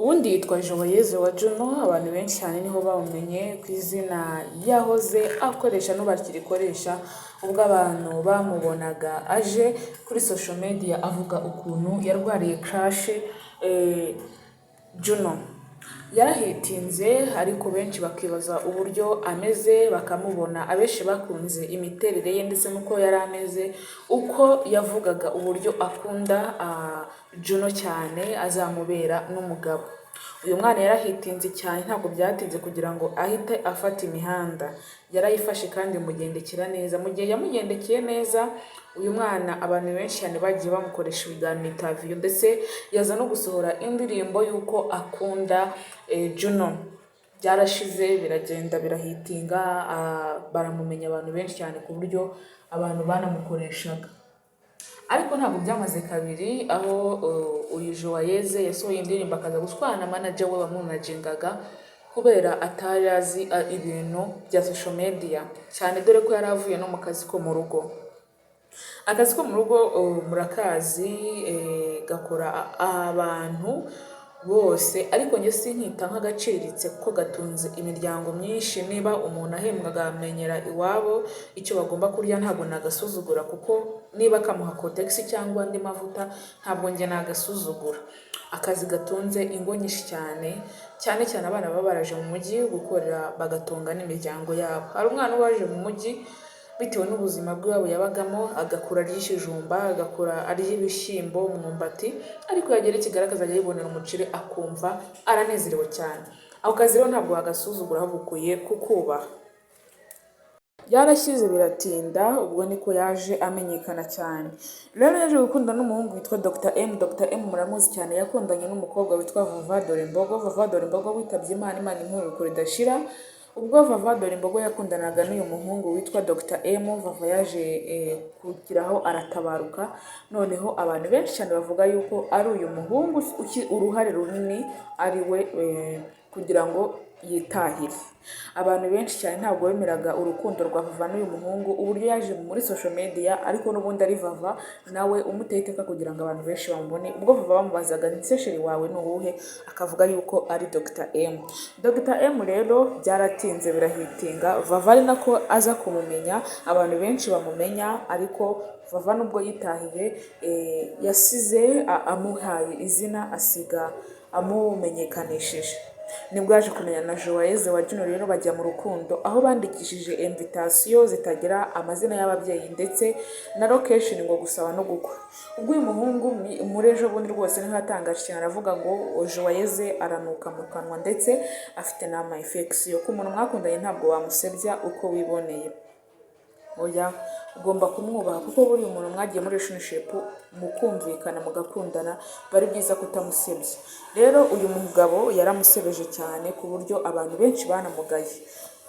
Ubundi yitwa Joyeuse wa Juno, abantu benshi cyane niho bamumenye ku izina yahoze akoresha n'ubu akirikoresha, ubwo abantu bamubonaga aje kuri social media avuga ukuntu yarwariye crush Juno. Yarahitinze, ariko benshi bakibaza uburyo ameze bakamubona. Abenshi bakunze imiterere ye ndetse n'uko yari ameze, uko yavugaga uburyo akunda Juno cyane, azamubera n'umugabo. Uyu mwana yarahitinze cyane, ntabwo byatinze kugira ngo ahite afata imihanda. Yarayifashe kandi imugendekera neza. Mu gihe yamugendekeye neza, uyu mwana abantu benshi cyane bagiye bamukoresha ibiganiro, interview, ndetse yaza no gusohora indirimbo y'uko akunda Juno. Byarashize, biragenda, birahitinga, baramumenya abantu benshi cyane ku buryo abantu banamukoreshaga. Ariko ntabwo byamaze kabiri aho uyu Joyeuse yasohoye indirimbo, akaza gushwana na manager we wamumanagingaga kubera atari azi ibintu bya social media cyane, dore ko yari avuye no mu kazi ko mu rugo. Akazi ko mu rugo murakazi, gakora abantu bose, ariko njye sinkita nk'agaciriritse kuko gatunze imiryango myinshi. Niba umuntu ahembwa akamenyera iwabo icyo bagomba kurya, ntabwo nagasuzugura, kuko niba kamuha Cotex cyangwa andi mavuta, ntabwo njye nagasuzugura. Akazi gatunze ingo nyinshi cyane, cyane cyane abana baba baraje mu mujyi gukorera, bagatunga n'imiryango yabo. Hari umwana uba waje mu mujyi bitewe n'ubuzima bw'iwabo yabagamo, agakura arya ikijumba, agakura arya ibishyimbo, umwumbati, ariko yagera i Kigali akazajya yibonera umuceri, akumva aranezerewe cyane. Ako kazi rero ntabwo wagasuzugura, ahubwo ukwiye kukubaha. Byarashyize biratinda, ubwo niko yaje amenyekana cyane. Rero yaje gukunda n'umuhungu witwa Dr M. Dr M muramuzi cyane, yakundanye n'umukobwa witwa Vava Dorimbogo. Vava Dorimbogo witabye Imana, Imana imuhe iruhuko ridashira. Ubwo Vava Dorimbogo yakundanaga n'uyu muhungu witwa Dr M, Vava yaje kugeraho aratabaruka. Noneho abantu benshi cyane bavuga yuko ari uyu muhungu uruhare runini ari we kugira ngo yitahire. Abantu benshi cyane ntabwo bemeraga urukundo rwa Vava n'uyu muhungu, uburyo yaje muri social media, ariko n'ubundi ari Vava nawe umuteye iteka kugira ngo abantu benshi bamubone. Ubwo Vava bamubazaga ndetse chéri wawe ni uwuhe, akavuga yuko ari Dr M. Dr M rero byaratinze birahitinga, Vava ari nako aza kumumenya, abantu benshi bamumenya. Ariko Vava nubwo yitahiye, yasize amuhaye izina, asiga amumenyekanishije. Nibwo yaje kumenya na Joyeuse wa Juno, rero bajya mu rukundo, aho bandikishije invitation zitagira amazina y'ababyeyi ndetse na location, ngo gusaba no gukwa. Ubwo uyu muhungu muri ejo bundi rwose niho yatangaje cyane, aravuga ngo Joyeuse aranuka mu kanwa ndetse afite n'ama infection. Ku muntu mwakundanye ntabwo wamusebya uko wiboneye, oya, ugomba kumwubaha, kuko buriya umuntu mwagiye muri relationship mukumvikana, mugakundana, bari byiza kutamusebya. Rero uyu mugabo yaramusebeje cyane ku buryo abantu benshi banamugaye,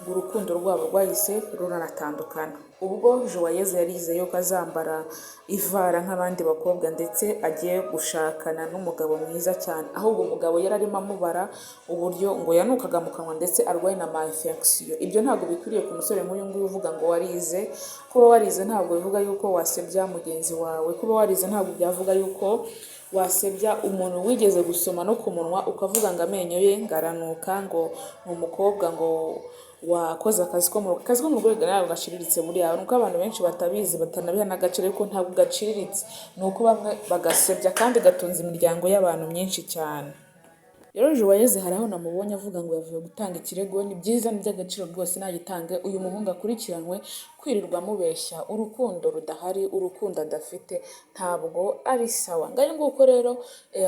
ngo urukundo rwabo rwahise ruranatandukana. Ubwo Joyeuse yari yizeye yuko azambara ivara nk'abandi bakobwa, ndetse agiye gushakana n'umugabo mwiza cyane, ahubwo umugabo yari arimo amubara uburyo ngo yanukaga mu kanwa ndetse arwaye na ma infection. Ibyo ntabwo bikwiriye ku musore nk'uyu nguyu uvuga ngo warize. Kuba warize ntabwo bivuga yuko wasebya mugenzi wawe. Kuba warize ntabwo byavuga yuko wasebya umuntu wigeze gusoma no ku munwa, ukavuga ngo amenyo ye ngo aranuka, ngo ni umukobwa ngo wakoze akazi ko mu rugo. Akazi ko mu rugo ntabwo gaciriritse buriya, ni uko abantu benshi batabizi, batanabiha n'agaciro, ariko ntabwo gaciriritse, ni uko bamwe bagasebya, kandi gatunze imiryango y'abantu myinshi cyane. Rero Joyeuse hari aho namubonye avuga ngo yavuye gutanga ikirego. Ni byiza, ni iby'agaciro rwose, nagitange uyu muhungu akurikiranwe. Kwirirwa amubeshya urukundo rudahari, urukundo adafite, ntabwo ari sawa. Ngayo nguko rero,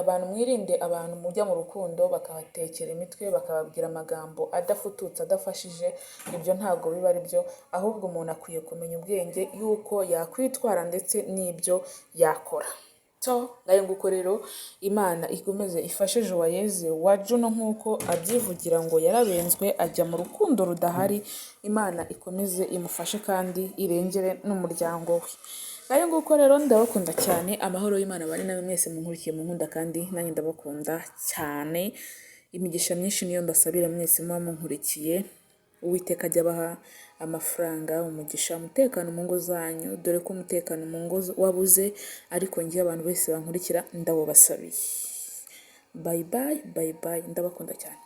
abantu mwirinde abantu mujya mu rukundo bakabatekera imitwe, bakababwira amagambo adafututse, adafashije. Ibyo ntabwo biba ari byo, ahubwo umuntu akwiye kumenya ubwenge y'uko yakwitwara ndetse n'ibyo yakora. So ngayo nguko rero, Imana ikomeze ifashe Joyeuse wa Juno nk'uko abyivugira ngo yarabenzwe ajya mu rukundo rudahari. Imana ikomeze imufashe kandi irengere n'umuryango we. Ngayo nguko rero, ndabakunda cyane. Amahoro y'Imana bari nawe mwese munkurikiye, munkunda, kandi nanjye ndabakunda cyane. Imigisha myinshi niyo mbasabira mwese muba munkurikiye. Uwiteka ajya abaha amafaranga, umugisha, umutekano mu ngo zanyu, dore ko umutekano mu ngo wabuze, ariko ngewe abantu bose bankurikira ndawubasabiye. Bye bye, bye bye, ndabakunda cyane.